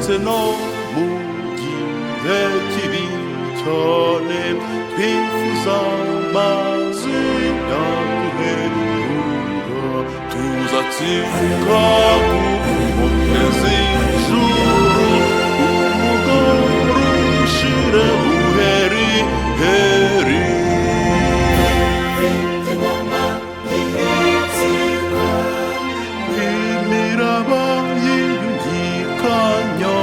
Ndetse no mu gihe kibi cyane, twifuza amazi yaduhembura, tuzatsinda ku nkombe z'ijuru, umugore ushire buheri heri. Imiraba y'iyungikanya,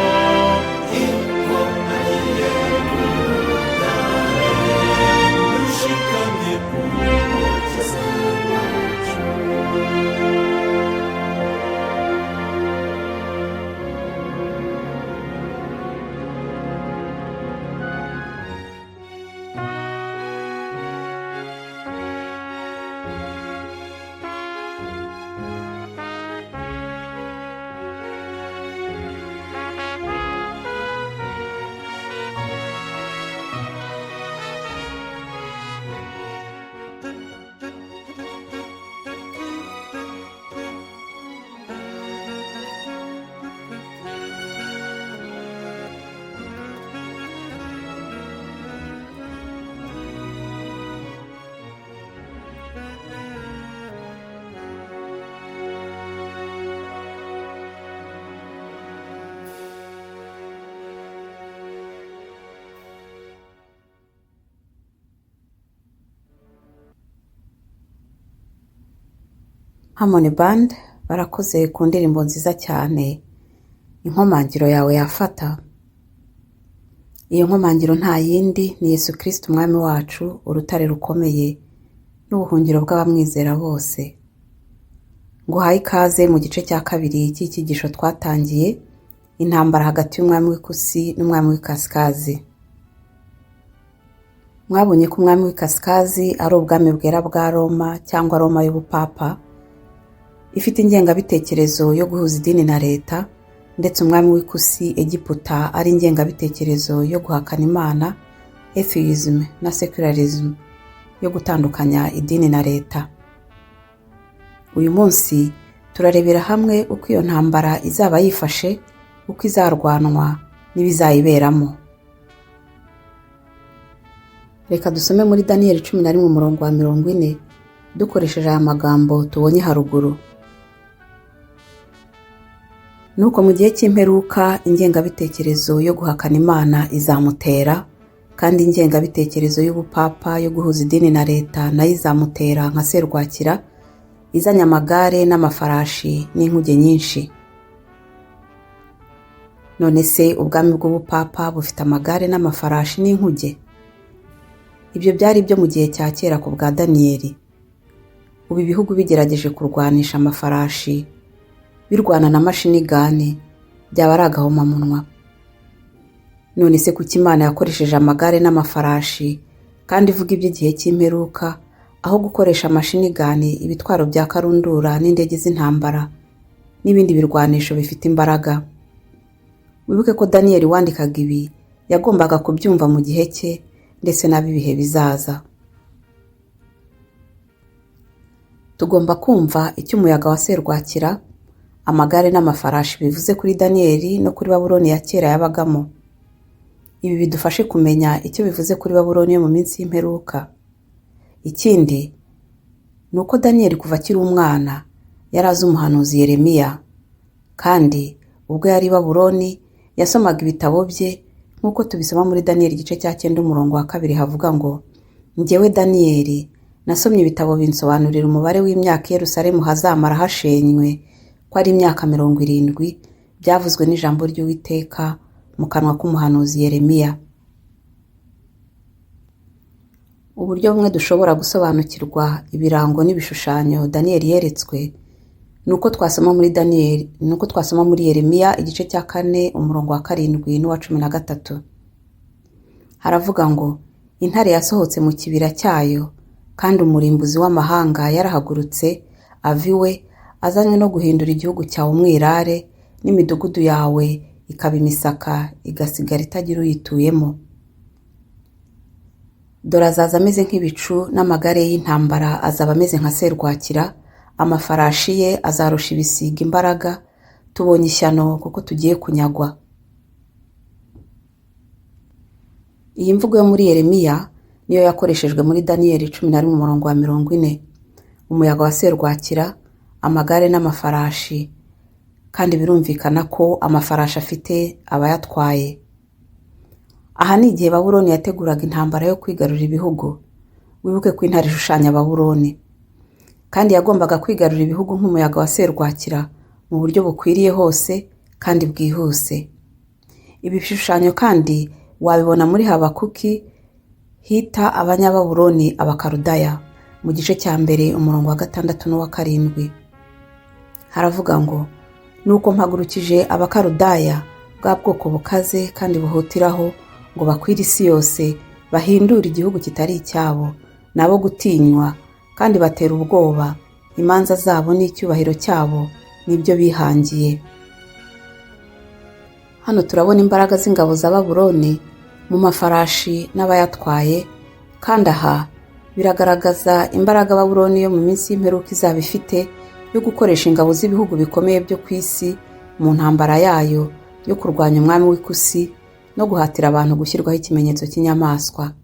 Dushikamye umukiza wacu. Harmony Band barakoze ku ndirimbo nziza cyane, inkomangiro yawe yafata. Iyo nkomangiro nta yindi ni Yesu Kristo Umwami wacu, urutare rukomeye n'ubuhungiro bw'abamwizera bose. Nguhaye ikaze mu gice cya kabiri cy'icyigisho twatangiye, intambara hagati y'umwami w'ikusi n'umwami w'ikasikazi. Mwabonye ko umwami w'ikasikazi ari ubwami bwera bwa Roma cyangwa Roma y'ubupapa, ifite ingengabitekerezo yo guhuza idini na leta, ndetse umwami w'ikusi Egiputa ari ingengabitekerezo yo guhakana Imana, atheism na secularism, yo gutandukanya idini na leta. Uyu munsi turarebera hamwe uko iyo ntambara izaba yifashe, uko izarwanwa n'ibizayiberamo. Reka dusome muri Daniyeli 11 umurongo wa 40, dukoresheje aya magambo tubonye haruguru. Nuko mu gihe cy'imperuka ingengabitekerezo yo guhakana Imana izamutera, kandi ingengabitekerezo y'ubupapa yo guhuza idini na leta nayo izamutera nka serwakira izanye amagare n'amafarashi n'inkuge nyinshi. None se ubwami bw'ubupapa bufite amagare n'amafarashi n'inkuge? Ibyo byari ibyo mu gihe cya kera ku bwa Daniyeli. Ubu ibihugu bigerageje kurwanisha amafarashi birwana na mashinigani, byaba ari agahomamunwa. None se kuki Imana yakoresheje amagare n'amafarashi kandi ivuga iby'igihe cy'imperuka, aho gukoresha amashinigani, ibitwaro bya karundura n'indege z'intambara n'ibindi birwanisho bifite imbaraga? Wibuke ko Daniyeli wandikaga ibi yagombaga kubyumva mu gihe cye ndetse n'ab'ibihe bizaza. Tugomba kumva icyo umuyaga wa serwakira, amagare n'amafarashi bivuze kuri Daniyeli no kuri Babuloni ya kera yabagamo. Ibi bidufashe kumenya icyo bivuze kuri Babuloni yo mu minsi y'imperuka. Ikindi ni uko Daniyeli kuva akiri umwana yari azi umuhanuzi Yeremiya, kandi ubwo yari i Babuloni yasomaga ibitabo bye, nk'uko tubisoma muri Daniyeli igice cya 9 umurongo wa 2, havuga ngo: Njyewe Daniyeli nasomye ibitabo binsobanurira umubare w'imyaka i Yerusalemu hazamara hashenywe, ko ari imyaka 70, byavuzwe n'ijambo ry'Uwiteka mu kanwa k'umuhanuzi Yeremiya. Uburyo bumwe dushobora gusobanukirwa ibirango n'ibishushanyo Daniyeli yeretswe ni uko twasoma muri Daniyeli, ni uko twasoma muri Yeremiya igice cya 4 umurongo wa 7 n'uwa 13. Haravuga ngo: Intare yasohotse mu kibira cyayo, kandi umurimbuzi w'amahanga yarahagurutse ava iwe, azanywe no guhindura igihugu cyawe umwirare, n'imidugudu yawe ikaba imisaka, igasigara itagira uyituyemo. Dore azaza ameze nk'ibicu, n'amagare y'intambara azaba ameze nka serwakira, amafarashi ye azarusha ibisiga imbaraga. Tubonye ishyano kuko tugiye kunyagwa. Iyi mvugo yo muri Yeremiya niyo yakoreshejwe muri Daniyeli 11 umurongo wa 40. Umuyaga wa serwakira, amagare n'amafarashi, kandi birumvikana ko amafarashi afite abayatwaye. Aha ni igihe Babuloni yateguraga intambara yo kwigarurira ibihugu. Wibuke ko intare ishushanya Babuloni. Kandi yagombaga kwigarurira ibihugu nk'umuyaga wa serwakira mu buryo bukwiriye hose kandi bwihuse. Ibi bishushanyo kandi wabibona muri Habakuki hita Abanyababuloni Abakaludaya mu gice cya 1 umurongo wa 6 n'uwa 7. Haravuga ngo: nuko mpagurukije Abakaludaya, bwa bwoko bukaze kandi buhutiraho, ngo bakwire isi yose, bahindure igihugu kitari icyabo, nabo gutinywa kandi batera ubwoba. Imanza zabo n'icyubahiro cyabo nibyo bihangiye. Hano turabona imbaraga z'ingabo za Babuloni mu mafarashi n'abayatwaye, kandi aha biragaragaza imbaraga Babuloni yo mu minsi y'imperuka izaba ifite yo gukoresha ingabo z'ibihugu bikomeye byo ku isi mu ntambara yayo yo kurwanya umwami w'ikusi no guhatira abantu gushyirwaho ikimenyetso cy'inyamaswa.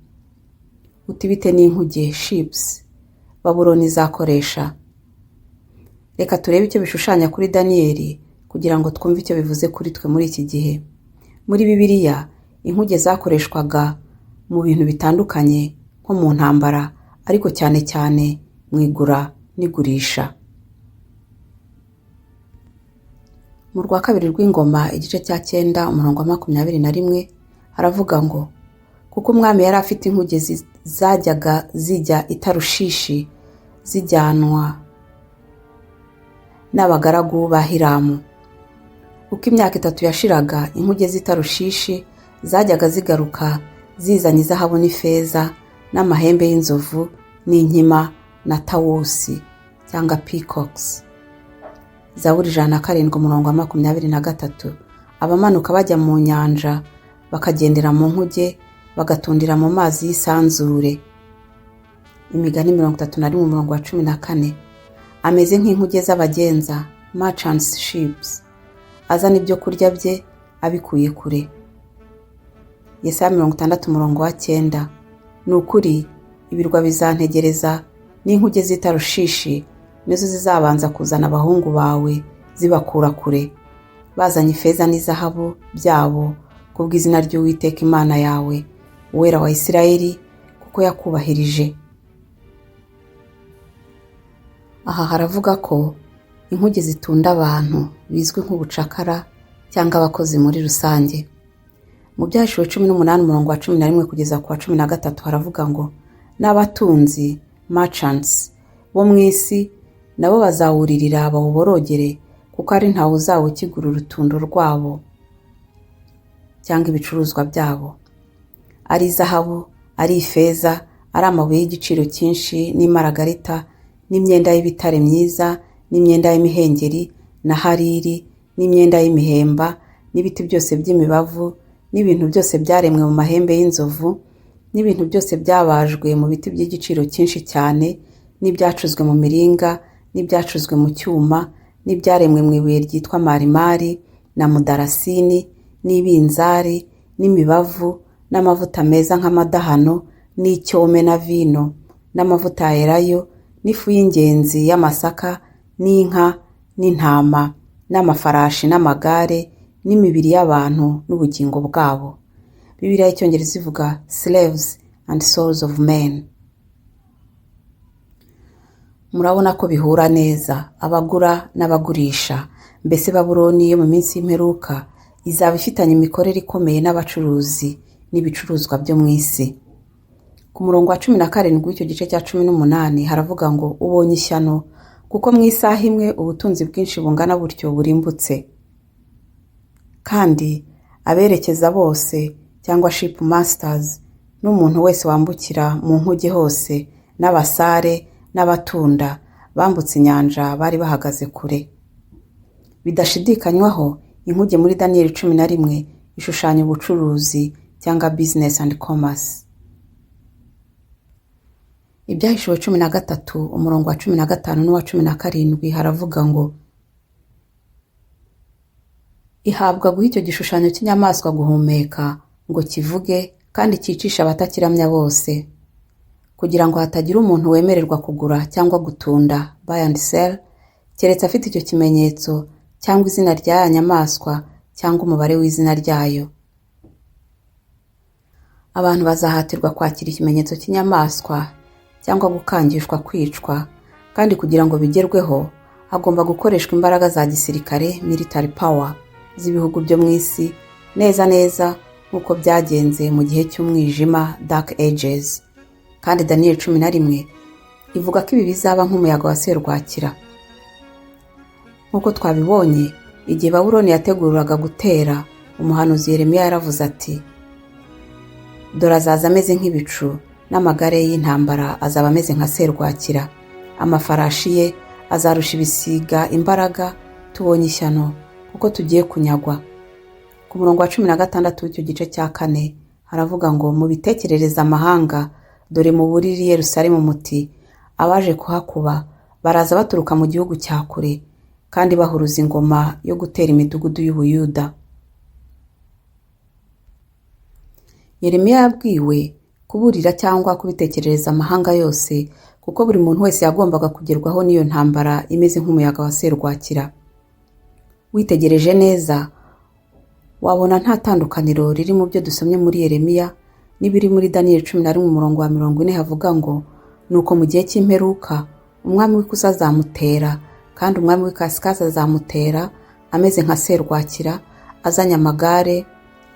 Utibite n'inkuge ships Babuloni izakoresha. Reka turebe icyo bishushanya kuri Daniyeli kugira ngo twumve icyo bivuze kuri twe muri iki gihe. Muri Bibiliya, inkuge zakoreshwaga mu bintu bitandukanye nko mu ntambara, ariko cyane cyane mu igura n'igurisha. Mu rwa kabiri rw'ingoma igice cya 9 umurongo wa 21 haravuga ngo: kuko umwami yari afite inkuge zajyaga zijya i Tarushishi zijyanwa n'abagaragu ba Hiramu. Uko imyaka 3 yashiraga, inkuge z'i Tarushishi zajyaga zigaruka zizanye izahabu n'ifeza n'amahembe y'inzovu n'inkima na tawusi cyangwa peacocks. Zaburi 107 umurongo wa 23. Abamanuka bajya mu nyanja bakagendera mu nkuge, bagatundira mu mazi y'isanzure. Imigani 31 umurongo wa 14. Ameze nk'inkuge z'abagenza, merchants ships, azana ibyo kurya bye abikuye kure. Yesaya 60 umurongo wa 9. Ni ukuri ibirwa bizantegereza, n'inkuge z'i Tarushishi nizo zizabanza kuzana abahungu bawe zibakura kure, bazanye ifeza n'izahabu byabo kubw'izina ry'Uwiteka Imana yawe, Uwera wa Isirayeli, kuko yakubahirije. Aha haravuga ko inkuge zitunda abantu bizwi nk'ubucakara cyangwa abakozi muri rusange. Mu Byahishuwe 18 umurongo wa 11 kugeza ku wa 13 haravuga ngo: n'abatunzi merchants bo mu isi nabo bazawuririra bawuborogere, kuko ari ntawe uzawukigura urutundo rwabo cyangwa ibicuruzwa byabo, ari izahabu, ari ifeza, ari amabuye y'igiciro cyinshi n'imaragarita, n'imyenda y'ibitare myiza, n'imyenda y'imihengeri na hariri, n'imyenda y'imihemba, n'ibiti byose by'imibavu, n'ibintu byose byaremwe mu mahembe y'inzovu, n'ibintu byose byabajwe mu biti by'igiciro cyinshi cyane, n'ibyacuzwe mu miringa, n'ibyacuzwe mu cyuma, n'ibyaremwe mu ibuye ryitwa marimari na mudarasini, n'ibinzari, n'imibavu, n'amavuta meza nk'amadahano, n'icyome na vino, n'amavuta ya elayo, n'ifu y'ingenzi y'amasaka, n'inka, n'intama, n'amafarashi n'amagare, n'imibiri y'abantu n'ubugingo bwabo. Bibiliya y'Icyongereza ivuga slaves and souls of men. Murabona ko bihura neza, abagura n'abagurisha. Mbese Babuloni yo mu minsi y'imperuka izaba ifitanye imikorere ikomeye n'abacuruzi n'ibicuruzwa byo mu isi. Ku murongo wa 17 w'icyo gice cya 18 haravuga ngo: ubonye ishyano, kuko mu isaha imwe ubutunzi bwinshi bungana butyo burimbutse. Kandi aberekeza bose cyangwa ship masters, n'umuntu wese wambukira mu nkuge hose, n'abasare n'abatunda bambutse inyanja bari bahagaze kure. Bidashidikanywaho, inkuge muri Daniyeli 11 ishushanya ubucuruzi cyangwa business and commerce. Ibyahishuwe 13 umurongo wa 15 n'uwa 17 haravuga ngo: ihabwa guha icyo gishushanyo cy'inyamaswa guhumeka ngo kivuge kandi cyicisha abatakiramya bose, kugira ngo hatagira umuntu wemererwa kugura cyangwa gutunda buy and sell, keretse afite icyo kimenyetso cyangwa izina rya ya nyamaswa cyangwa umubare w'izina ryayo. Abantu bazahatirwa kwakira ikimenyetso cy'inyamaswa cyangwa gukangishwa kwicwa, kandi kugira ngo bigerweho hagomba gukoreshwa imbaraga za gisirikare, military power, z'ibihugu byo mu isi, neza neza nk'uko byagenze mu gihe cy'umwijima, Dark Ages. Kandi Daniel 11 ivuga ko ibi bizaba nk'umuyaga wa serwakira. Nk'uko twabibonye, igihe Babuloni yateguraga gutera, umuhanuzi Yeremiya yaravuze ati: "Dore azaza ameze nk'ibicu, n'amagare ye y'intambara azaba ameze nka serwakira, amafarashi ye azarusha ibisiga imbaraga. Tubonye ishyano, kuko tugiye kunyagwa." Ku murongo wa 16 w'icyo gice cya kane haravuga ngo: "Mubitekerereze amahanga, dore muburire i Yerusalemu muti: abaje kuhakuba baraza baturuka mu gihugu cya kure, kandi bahuruza ingoma yo gutera imidugudu y'Ubuyuda." Yeremiya yabwiwe kuburira cyangwa kubitekerereza amahanga yose, kuko buri muntu wese yagombaga kugerwaho n'iyo ntambara imeze nk'umuyaga wa serwakira. Witegereje neza wabona nta tandukaniro riri mu byo dusomye muri Yeremiya n'ibiri muri Daniel 11 umurongo wa 40, havuga ngo: "Nuko mu gihe cy'imperuka umwami w'ikusi azamutera, kandi umwami w'ikasikazi azamutera ameze nka serwakira, azanye amagare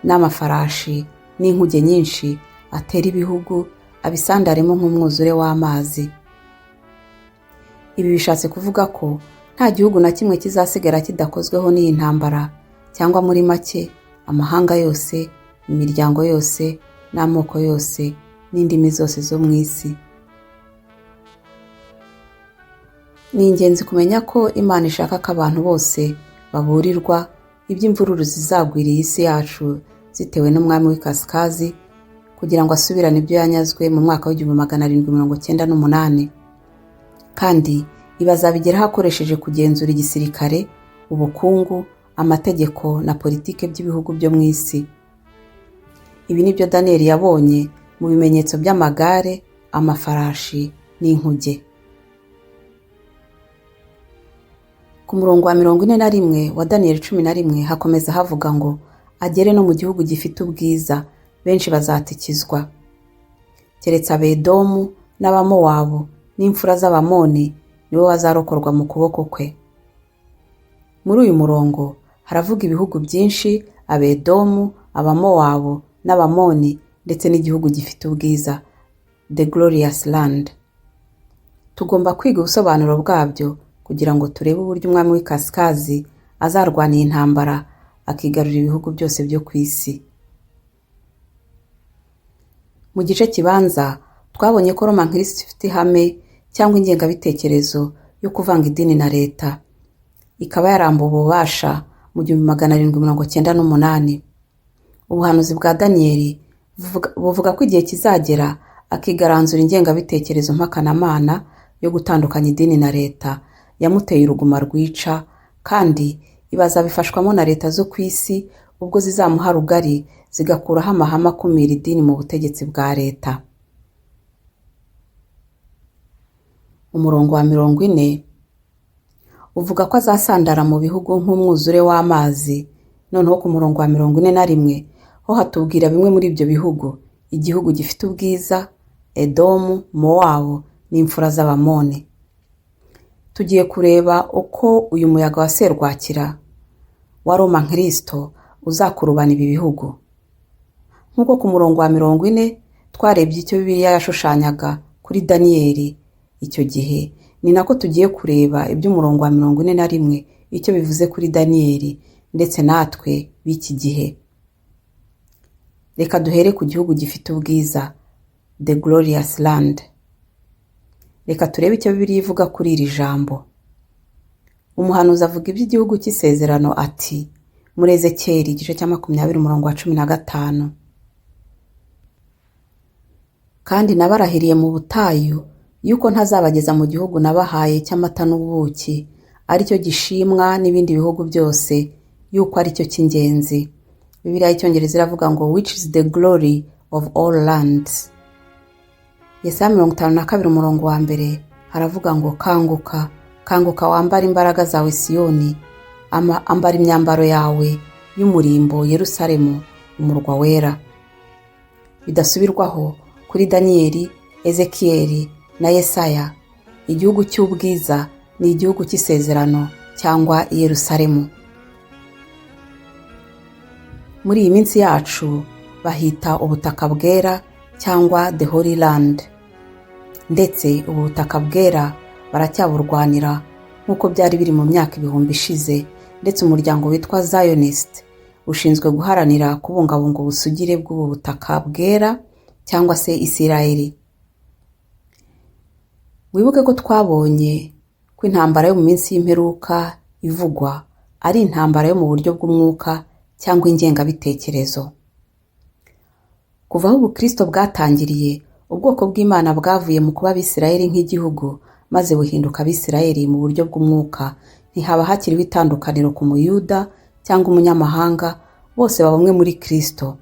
n'amafarashi n'inkuge nyinshi, atera ibihugu abisandaremo nk'umwuzure w'amazi." Ibi bishatse kuvuga ko nta gihugu na kimwe kizasigara kidakozweho n'iyi ntambara, cyangwa muri make amahanga yose, imiryango yose, n'amoko yose, n'indimi zose zo mu isi. Ni ingenzi kumenya ko Imana ishaka ko abantu bose baburirwa iby'imvururu zizagwira iyi si yacu zitewe n'umwami w'ikasikazi, kugira ngo asubirane ibyo yanyazwe mu mwaka wa 1798. Kandi ibi azabigeraho akoresheje kugenzura igisirikare, ubukungu, amategeko na politike by'ibihugu byo mu isi. Ibi ni byo Daniel yabonye mu bimenyetso by'amagare, amafarashi n'inkuge. Ku murongo wa 41 wa Daniel 11 hakomeza havuga ngo: "Agere no mu gihugu gifite ubwiza, benshi bazatikizwa, keretse Abedomu n'Abamowabu n'imfura z'Abamoni nibo bazarokorwa mu kuboko kwe." Muri uyu murongo haravuga ibihugu byinshi: Abedomu, Abamowabu n'Abamoni, ndetse n'igihugu gifite ubwiza, the glorious land. Tugomba kwiga ubusobanuro bwabyo kugira ngo turebe uburyo umwami w'ikasikazi azarwana iyi ntambara akigarurira ibihugu byose byo ku isi. Mu gice kibanza twabonye ko Roma Nkristo ifite ihame cyangwa ingengabitekerezo yo kuvanga idini na leta, ikaba yarambuwe ububasha mu 1798. Ubuhanuzi bwa Daniel buvuga ko igihe kizagera akigaranzura ingengabitekerezo mpakanamana yo gutandukanya idini na leta yamuteye uruguma rwica, kandi ibazabifashwamo na leta zo ku isi ubwo zizamuha rugari zigakuraho amahame akumira idini mu butegetsi bwa leta. Umurongo wa 40 uvuga ko azasandara mu bihugu nk'umwuzure w'amazi. Noneho ku murongo wa 41 ho hatubwira bimwe muri ibyo bihugu: igihugu gifite ubwiza, Edomu, Mowabu n'imfura z'Abamoni. Tugiye kureba uko uyu muyaga wa serwakira wa Roma Nkristo uzakurubana ibi bihugu. Nk'uko ku murongo wa 40 twarebye icyo Bibiliya yashushanyaga kuri Daniyeli icyo gihe, ni nako tugiye kureba iby'umurongo wa 41 icyo bivuze kuri Daniyeli ndetse natwe b'iki gihe. Reka duhere ku gihugu gifite ubwiza, the glorious land. Reka turebe icyo Bibiliya ivuga kuri iri jambo. Umuhanuzi avuga iby'igihugu cy'isezerano ati muri Ezekiyeli igice cya 20 umurongo wa 15: "Kandi nabarahiriye mu butayu yuko ntazabageza mu gihugu nabahaye cy'amata n'ubuki, aricyo gishimwa n'ibindi bihugu byose, yuko aricyo cy'ingenzi." Bibiliya y'Icyongereza iravuga ngo: "Which is the glory of all lands. Yesaya 52 umurongo wa 1 haravuga ngo kanguka, kanguka wambare imbaraga zawe Siyoni, ambara imyambaro yawe y'umurimbo Yerusalemu, umurwa wera. Bidasubirwaho kuri Daniyeli, Ezekiyeli na Yesaya, igihugu cy'ubwiza ni igihugu cy'isezerano cyangwa Yerusalemu. Muri iyi minsi yacu bahita ubutaka bwera cyangwa the Holy Land, ndetse ubu butaka bwera baracyaburwanira nk'uko byari biri mu myaka 1000 ishize, ndetse umuryango witwa Zionist ushinzwe guharanira kubungabunga ubusugire bw'ubu butaka bwera cyangwa se Isirayeli. Wibuke ko twabonye ko intambara yo mu minsi y'imperuka ivugwa ari intambara yo mu buryo bw'umwuka cyangwa ingengabitekerezo. Kuva aho ubukristo bwatangiriye, ubwoko bw'Imana bwavuye mu kuba Abisirayeli nk'igihugu maze buhinduka Abisirayeli mu buryo bw'umwuka. Ntihaba hakiriho itandukaniro ku Muyuda cyangwa umunyamahanga, bose baba umwe muri Kristo.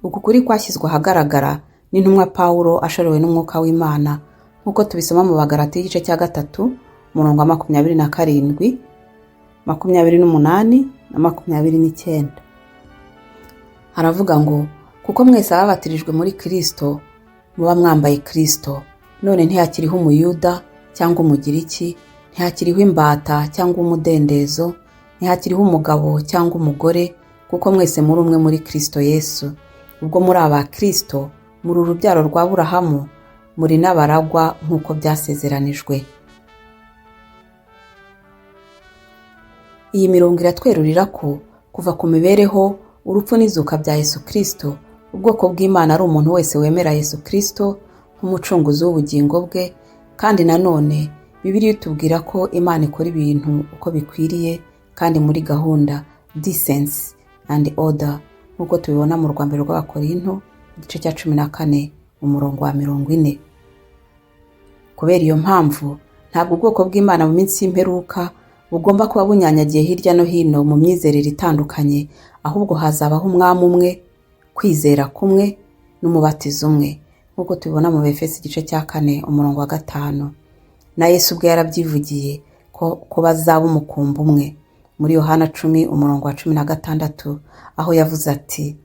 Uku kuri kwashyizwe ahagaragara n'intumwa Pawulo ashorewe n'umwuka w'Imana, nk'uko tubisoma mu Bagalatiya igice cya 3 umurongo wa 27, 28 na 29. Haravuga ngo kuko mwese ababatirijwe muri Kristo muba mwambaye Kristo, none ntihakiriho Umuyuda cyangwa Umugiriki, ntihakiriho imbata cyangwa umudendezo, ntihakiriho umugabo cyangwa umugore, kuko mwese muri umwe muri Kristo Yesu. Ubwo muri aba Kristo, muri urubyaro rwa Aburahamu, muri n'abaragwa nk'uko byasezeranijwe. Iyi mirongo iratwerurira ko kuva ku mibereho, urupfu n'izuka bya Yesu Kristo, ubwoko bw'Imana ari umuntu wese wemera Yesu Kristo nk'umucunguzi w'ubugingo bwe. Kandi nanone Bibiliya itubwira ko Imana ikora ibintu uko bikwiriye kandi muri gahunda, decency and order, nk'uko tubibona mu rwa mbere rw'Abakorinto igice cya 14 umurongo wa 40. Kubera iyo mpamvu, ntabwo ubwoko bw'Imana mu minsi y'imperuka bugomba kuba bunyanyagiye hirya no hino mu myizerere itandukanye, ahubwo hazabaho umwami umwe, kwizera kumwe n'umubatizo umwe, nk'uko tubibona mu Befeso igice cya 4 umurongo wa 5. Na Yesu ubwe yarabyivugiye ko bazaba umukumbi umwe muri Yohana 10 umurongo wa 16, aho yavuze ati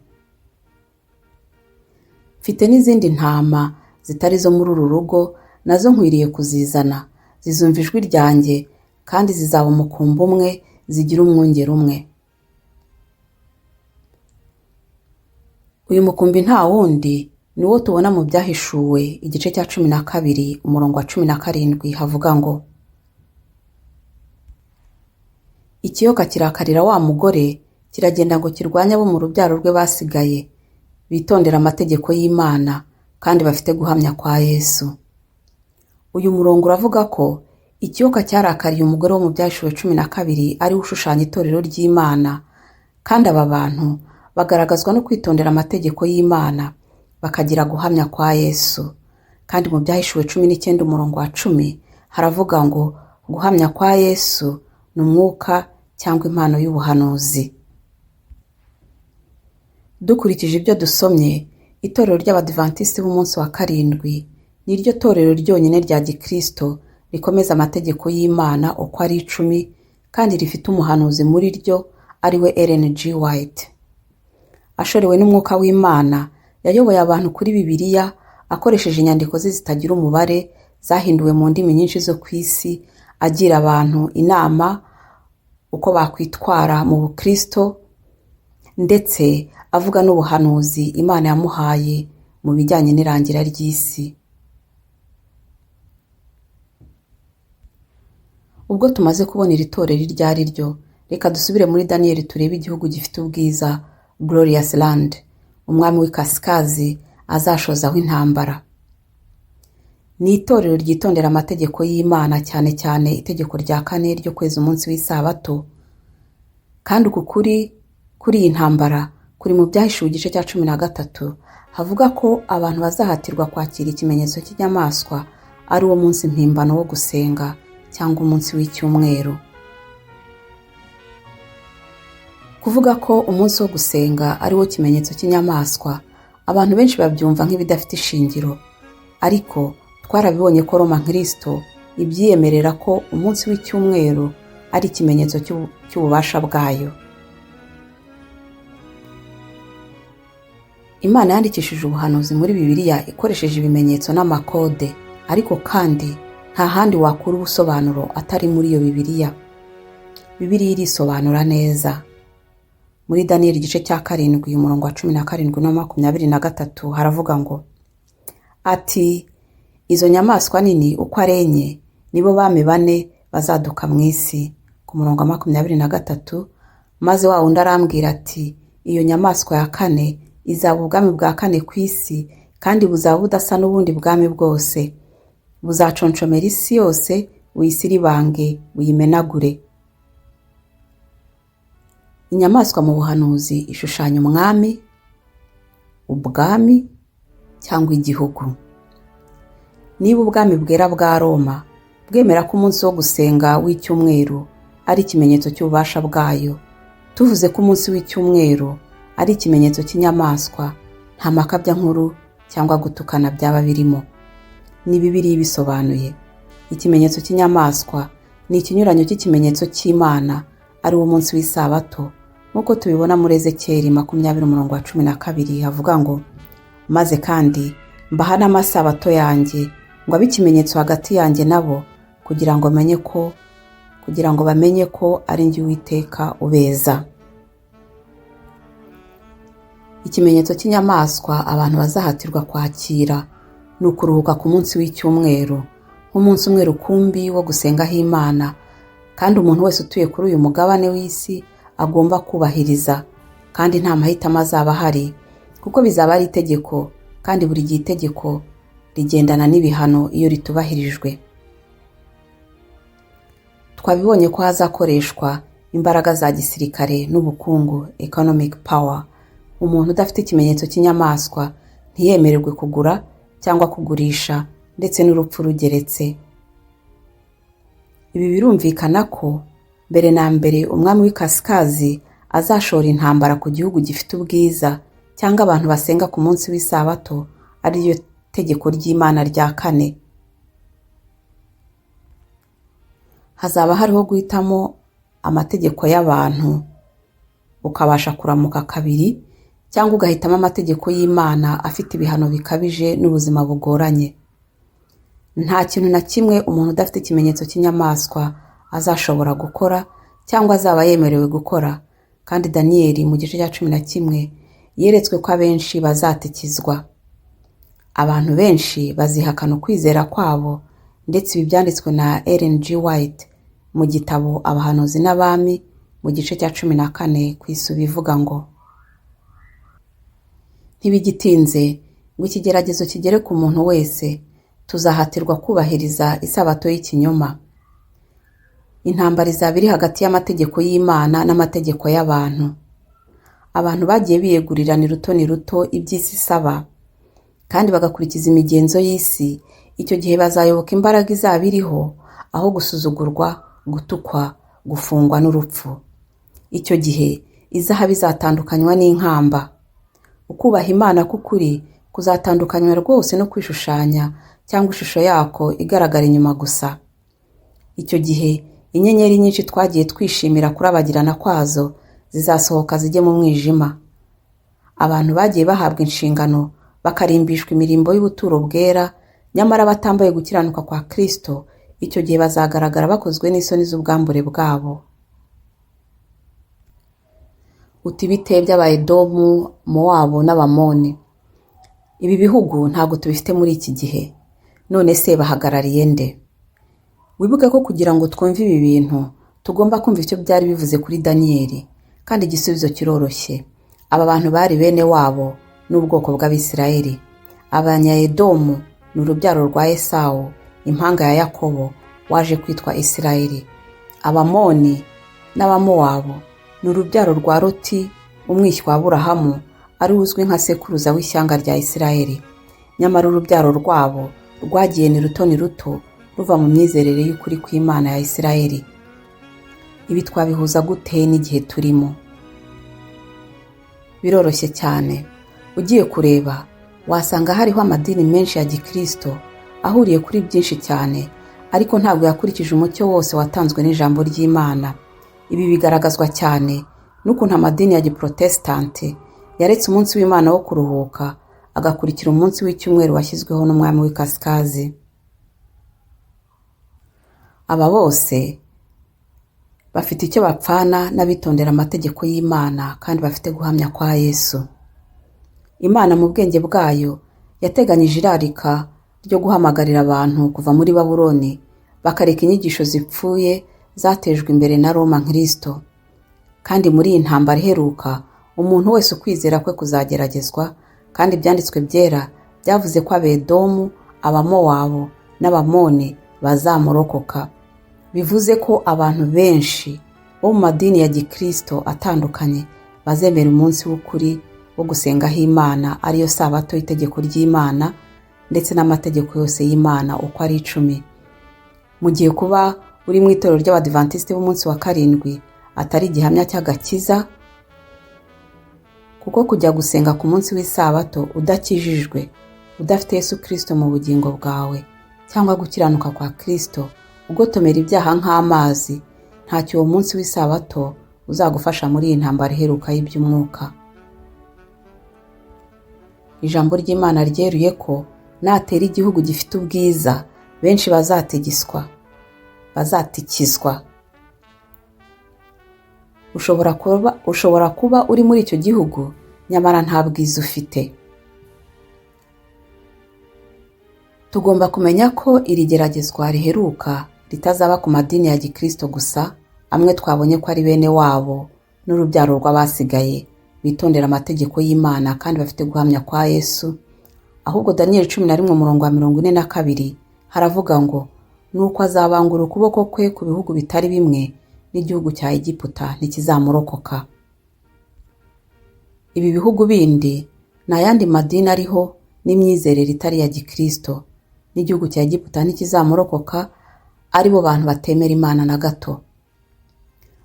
mfite n'izindi ntama zitari zo muri uru rugo, nazo nkwiriye kuzizana, zizumva ijwi ryanjye kandi zizaba umukumbi umwe, zigira umwungeri umwe. Uyu mukumbi nta wundi ni wo tubona mu Byahishuwe igice cya 12 umurongo wa 17, havuga ngo ikiyoka kirakarira wa mugore, kiragenda ngo kirwanye abo mu rubyaro rwe basigaye, bitondera amategeko y'Imana kandi bafite guhamya kwa Yesu. Uyu murongo uravuga ko ikiyoka cyarakariye umugore wo mu Byahishuwe 12, ari we ushushanya itorero ry'Imana, kandi aba bantu bagaragazwa no kwitondera amategeko y'Imana bakagira guhamya kwa Yesu. Kandi mu Byahishuwe 19 umurongo wa 10 haravuga ngo guhamya kwa Yesu ni umwuka cyangwa impano y'ubuhanuzi. Dukurikije ibyo dusomye, itorero ry'Abadivantisiti b'umunsi wa 7 ni ryo torero ryonyine rya Gikristo rikomeza amategeko y'Imana uko ari 10, kandi rifite umuhanuzi muri ryo ari we Ellen G. White. Ashorewe n'umwuka w'Imana, yayoboye abantu kuri Bibiliya akoresheje inyandiko ze zitagira umubare zahinduwe mu ndimi nyinshi zo ku isi, agira abantu inama uko bakwitwara mu Bukristo, ndetse avuga n'ubuhanuzi Imana yamuhaye mu bijyanye n'irangira ry'isi. Ubwo tumaze kubona iri torero iryo ari ryo, reka dusubire muri Daniyeli turebe igihugu gifite ubwiza, Glorious Land, umwami w'ikasikazi azashozaho intambara. Ni itorero ryitondera amategeko y'Imana, cyane cyane itegeko rya 4 ryo kweza umunsi w'isabato. Kandi uku kuri iyi ntambara kuri mu Byahishuwe igice cya 13, havuga ko abantu bazahatirwa kwakira ikimenyetso cy'inyamaswa, ari wo munsi mpimbano wo gusenga cyangwa umunsi w'icyumweru. Kuvuga ko umunsi wo gusenga ari wo kimenyetso cy'inyamaswa Abantu benshi babyumva nk'ibidafite ishingiro, ariko twarabibonye ko Roma Kristo ibyiyemerera ko umunsi w'icyumweru ari ikimenyetso cy'ububasha bwayo. Imana yandikishije ubuhanuzi muri Bibiliya ikoresheje ibimenyetso n'amakode, ariko kandi nta handi wakura ubusobanuro atari muri iyo Bibiliya. Bibiliya irisobanura neza. Muri Daniyeli igice cya 7 umurongo wa 17 na 23 haravuga ngo: ati izo nyamaswa nini uko ari enye nibo bami bane bazaduka mu isi. Ku murongo wa 23, maze wa wundi arambwira ati iyo nyamaswa ya kane izaba ubwami bwa kane ku isi, kandi buzaba budasa n'ubundi bwami bwose, buzaconshomera isi yose, buyisiribange, buyimenagure. Inyamaswa mu buhanuzi ishushanya umwami, ubwami cyangwa igihugu. Niba ubwami bwera bwa Roma bwemera ko umunsi wo gusenga w'icyumweru ari ikimenyetso cy'ububasha bwayo, tuvuze ko umunsi w'icyumweru ari ikimenyetso cy'inyamaswa, nta makabya nkuru cyangwa gutukana byaba birimo. Ni Bibiliya ibisobanuye. Ikimenyetso cy'inyamaswa ni ikinyuranyo cy'ikimenyetso cy'Imana, ari wo munsi w'isabato, nk'uko tubibona muri Ezekiyeli 20 umurongo wa 12 havuga ngo: maze kandi mbaha n'amasabato yanjye ngo abe ikimenyetso hagati yanjye nabo, kugira ngo bamenye ko ari njye Uwiteka ubeza. Ikimenyetso cy'inyamaswa abantu bazahatirwa kwakira ni ukuruhuka ku munsi w'icyumweru, nk'umunsi umwe rukumbi wo gusengaho Imana, kandi umuntu wese utuye kuri uyu mugabane w'isi agomba kubahiriza, kandi nta mahitamo azaba ahari, kuko bizaba ari itegeko, kandi buri gihe itegeko rigendana n'ibihano iyo ritubahirijwe. Twabibonye ko hazakoreshwa imbaraga za gisirikare n'ubukungu, economic power. Umuntu udafite ikimenyetso cy'inyamaswa ntiyemererwe kugura cyangwa kugurisha, ndetse n'urupfu rugeretse. Ibi birumvikana ko mbere na mbere umwami w'ikasikazi azashora intambara ku gihugu gifite ubwiza cyangwa abantu basenga ku munsi w'isabato, ari ryo tegeko ry'Imana rya kane. Hazaba hariho guhitamo amategeko y'abantu, ukabasha kuramuka kabiri, cyangwa ugahitamo amategeko y'Imana afite ibihano bikabije n'ubuzima bugoranye. Nta kintu na kimwe umuntu udafite ikimenyetso cy'inyamaswa azashobora gukora cyangwa azaba yemerewe gukora, kandi Daniyeli mu gice cya 11 yeretswe ko abenshi bazatikizwa. Abantu benshi bazihakana ukwizera kwabo, ndetse ibi byanditswe na Ellen G. White mu gitabo Abahanuzi n'Abami mu gice cya 14 ku isubi ivuga ngo: ntibigitinze ngo ikigeragezo kigere ku muntu wese, tuzahatirwa kubahiriza isabato y'ikinyoma. Intambara izaba iri hagati y'amategeko y'Imana n'amategeko y'abantu. Abantu bagiye biyegurira ni ruto ni ruto iby'isi isaba, kandi bagakurikiza imigenzo y'isi. Icyo gihe bazayoboka imbaraga izaba iriho, aho gusuzugurwa, gutukwa, gufungwa n'urupfu. Icyo gihe izahabu izatandukanywa n'inkamba. Ukubaha Imana k'ukuri kuzatandukanywa rwose no kwishushanya cyangwa ishusho yako igaragara inyuma gusa. Icyo gihe inyenyeri nyinshi twagiye twishimira kurabagirana kwazo zizasohoka zijye mu mwijima. Abantu bagiye bahabwa inshingano bakarimbishwa imirimbo y'ubuturo bwera, nyamara batambaye gukiranuka kwa Kristo, icyo gihe bazagaragara bakozwe n'isoni z'ubwambure bwabo. Uti bite by'Abaedomu, Mowabu n'Abamoni? Ibi bihugu ntabwo tubifite muri iki gihe. None se bahagarariye nde? Wibuke ko kugira ngo twumve ibi bintu tugomba kumva icyo byari bivuze kuri Daniyeli, kandi igisubizo kiroroshye. Aba bantu bari bene wabo n'ubwoko bw'Abisirayeli. Abanyaedomu ni urubyaro rwa Esawu, impanga ya Yakobo waje kwitwa Isirayeli. Abamoni n'Abamowabu ni urubyaro rwa Loti, umwishywa wa Aburahamu, ari uzwi nka sekuruza w'ishyanga rya Isirayeli. Nyamara urubyaro rwabo rwagiye ni ruto ni ruto ruva mu myizerere y'ukuri kw'Imana ya Isirayeli. Ibi twabihuza gute n'igihe turimo? Biroroshye cyane. Ugiye kureba wasanga hariho amadini menshi ya gikristo ahuriye kuri byinshi cyane, ariko ntabwo yakurikije umucyo wose watanzwe n'ijambo ry'Imana. Ibi bigaragazwa cyane n'ukuntu amadini ya giprotestante yaretse umunsi w'Imana wo kuruhuka agakurikira umunsi w'icyumweru washyizweho n'umwami w'ikasikazi. Aba bose bafite icyo bapfana n'abitondera amategeko y'Imana kandi bafite guhamya kwa Yesu. Imana mu bwenge bwayo yateganyije irarika ryo guhamagarira abantu kuva muri Babuloni bakareka inyigisho zipfuye zatejwe imbere na Roma Kristo. Kandi muri iyi ntambara iheruka umuntu wese ukwizera kwe kuzageragezwa, kandi ibyanditswe byera byavuze ko Abedomu, Abamowabu n'Abamoni bazamurokoka. Bivuze ko abantu benshi bo mu madini ya gikristo atandukanye bazemera umunsi w'ukuri wo gusengaho Imana, ariyo sabato y'itegeko ry'Imana ndetse n'amategeko yose y'Imana uko ari 10. Mu gihe kuba uri mu itorero ry'Abadivantisite b'umunsi wa 7 atari igihamya cy'agakiza, kuko kujya gusenga ku munsi w'isabato udakijijwe, udafite Yesu Kristo mu bugingo bwawe cyangwa gukiranuka kwa Kristo, ugotomera ibyaha nk'amazi, ntacyo uwo munsi w'isabato uzagufasha muri iyi ntambara iheruka y'iby'umwuka. Ijambo ry'Imana ryeruye ko natera igihugu gifite ubwiza, benshi bazatikizwa. Ushobora kuba uri muri icyo gihugu nyamara nta bwiza ufite. Tugomba kumenya ko iri geragezwa riheruka ritazaba ku madini ya gikristo gusa, amwe twabonye ko ari bene wabo n'urubyaro rw'abasigaye bitondera amategeko y'Imana kandi bafite guhamya kwa Yesu. Ahubwo Daniel 11 umurongo wa 42 haravuga ngo nuko azabangura ukuboko kwe ku bihugu bitari bimwe n'igihugu cya Egiputa ntikizamurokoka. Ibi bihugu bindi ni ayandi madini ariho n'imyizerere itari ya gikristo, n'igihugu cya Egiputa ntikizamurokoka, aribo bantu batemera Imana na gato.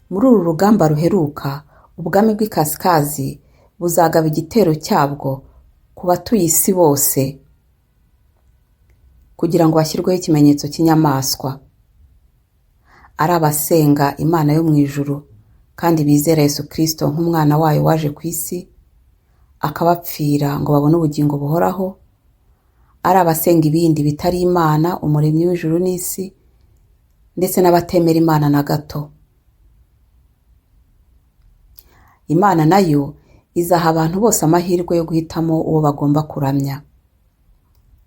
Muri uru rugamba ruheruka, ubwami bw'ikasikazi buzagaba igitero cyabwo ku batuye isi bose kugira ngo bashyirweho ikimenyetso cy'inyamaswa, ari abasenga Imana yo mu ijuru kandi bizera Yesu Kristo nk'umwana wayo waje ku isi akabapfira ngo babone ubugingo buhoraho, ari abasenga ibindi bitari Imana umuremyi w'ijuru n'isi, ndetse n'abatemera Imana na gato. Imana nayo izaha abantu bose amahirwe yo guhitamo uwo bagomba kuramya.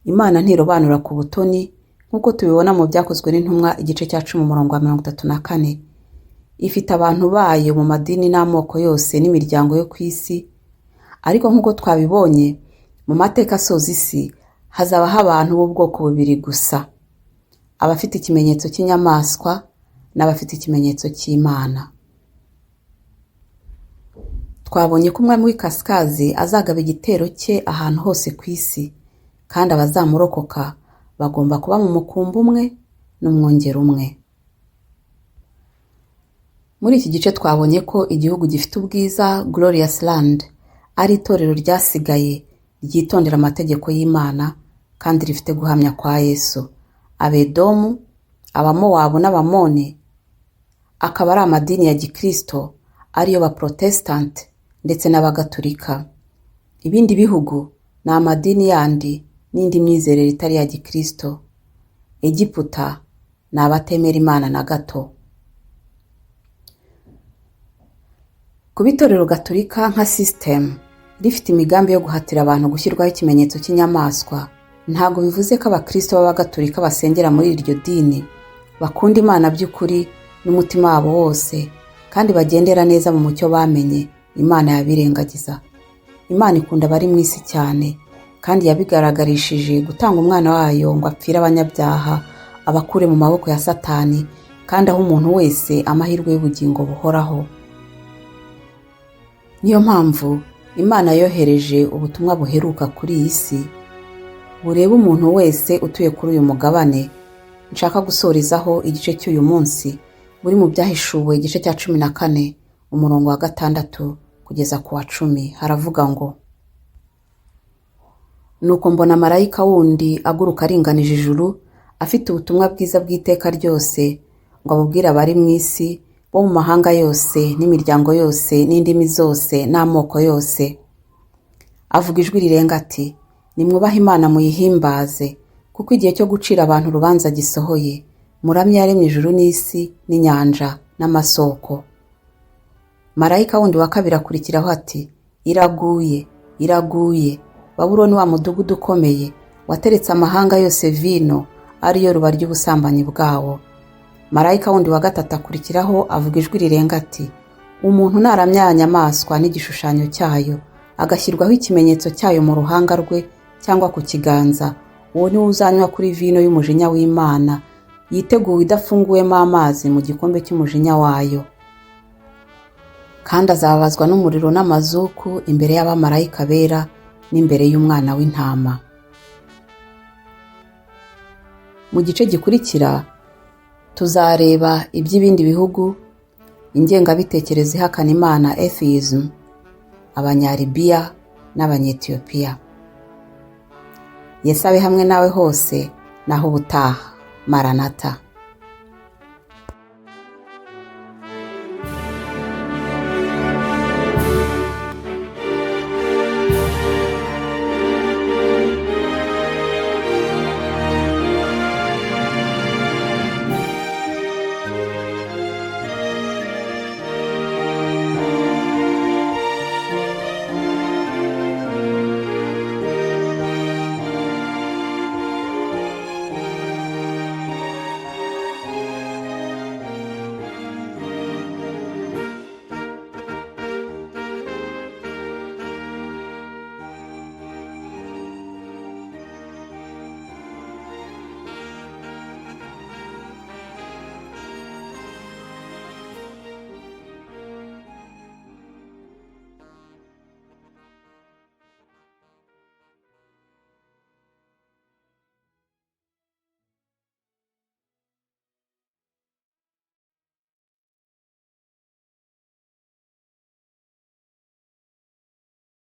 Imana ntirobanura ku butoni nk'uko tubibona mu byakozwe n'intumwa igice cya 10 umurongo wa 34. Ifite abantu bayo mu madini n'amoko yose n'imiryango yo ku isi, ariko nk'uko twabibonye mu mateka asoza isi hazabaho abantu b'ubwoko bubiri gusa, abafite ikimenyetso cy'inyamaswa n'abafite ikimenyetso cy'Imana. Twabonye ko umwami w'ikasikazi azagaba igitero cye ahantu hose ku isi, kandi abazamurokoka bagomba kuba mu mukumbi umwe n'umwungeri umwe. Muri iki gice twabonye ko igihugu gifite ubwiza Glorious Land ari itorero ryasigaye ryitondera amategeko y'Imana kandi rifite guhamya kwa Yesu. Abedomu, Abamowabu n'Abamoni akaba ari amadini ya gikristo ariyo Baprotestant ndetse n'Abagatulika. Ibindi bihugu ni amadini yandi n'indi myizerere itari ya gikristo. Egiputa ni abatemera Imana na gato. Kuba itorero Gatolika nka system rifite imigambi yo guhatira abantu gushyirwaho ikimenyetso cy'inyamaswa, ntabwo bivuze ko abakristo b'Abagatolika basengera muri iryo dini bakunda Imana by'ukuri n'umutima wabo wose kandi bagendera neza mu mucyo bamenye. Imana yabirengagiza. Imana ikunda abari mu isi cyane, kandi yabigaragarishije gutanga umwana wayo ngo apfire abanyabyaha, abakure mu maboko ya Satani, kandi aho umuntu wese amahirwe y'ubugingo buhoraho. Niyo mpamvu Imana yohereje ubutumwa buheruka kuri iyi si bureba umuntu wese utuye kuri uyu mugabane. Nshaka gusorezaho igice cy'uyu munsi buri mu byahishuwe igice cya 14 umurongo wa 6 kugeza ku wa 10. Haravuga ngo: Nuko mbona marayika wundi aguruka aringanije ijuru, afite ubutumwa bwiza bw'iteka ryose, ngo abubwire abari mu isi, bo mu mahanga yose n'imiryango yose n'indimi zose n'amoko yose. Avuga ijwi rirenga ati, nimwubahe Imana muyihimbaze, kuko igihe cyo gucira abantu urubanza gisohoye. Muramye yaremye ijuru n'isi n'inyanja n'amasoko. Marayika wundi wa kabiri akurikiraho ati, iraguye, iraguye, Babuloni wa mudugudu ukomeye, wateretse amahanga yose vino, ariyo ruba ry'ubusambanyi bwawo. Marayika wundi wa gatatu akurikiraho avuga ijwi rirenga ati, umuntu naramya ya nyamaswa n'igishushanyo cyayo, agashyirwaho ikimenyetso cyayo mu ruhanga rwe cyangwa ku kiganza, uwo niwe uzanywa kuri vino y'umujinya w'Imana, yiteguwe idafunguwemo amazi mu gikombe cy'umujinya wayo. Kandi azababazwa n'umuriro n'amazuku imbere y'abamarayika bera n'imbere y'umwana w'intama. Mu gice gikurikira tuzareba iby'ibindi bihugu, ingengabitekerezo ihakana Imana atheism, Abanyalibiya n'Abanyetiyopiya. Yesu abe hamwe nawe hose, naho ubutaha. Maranatha.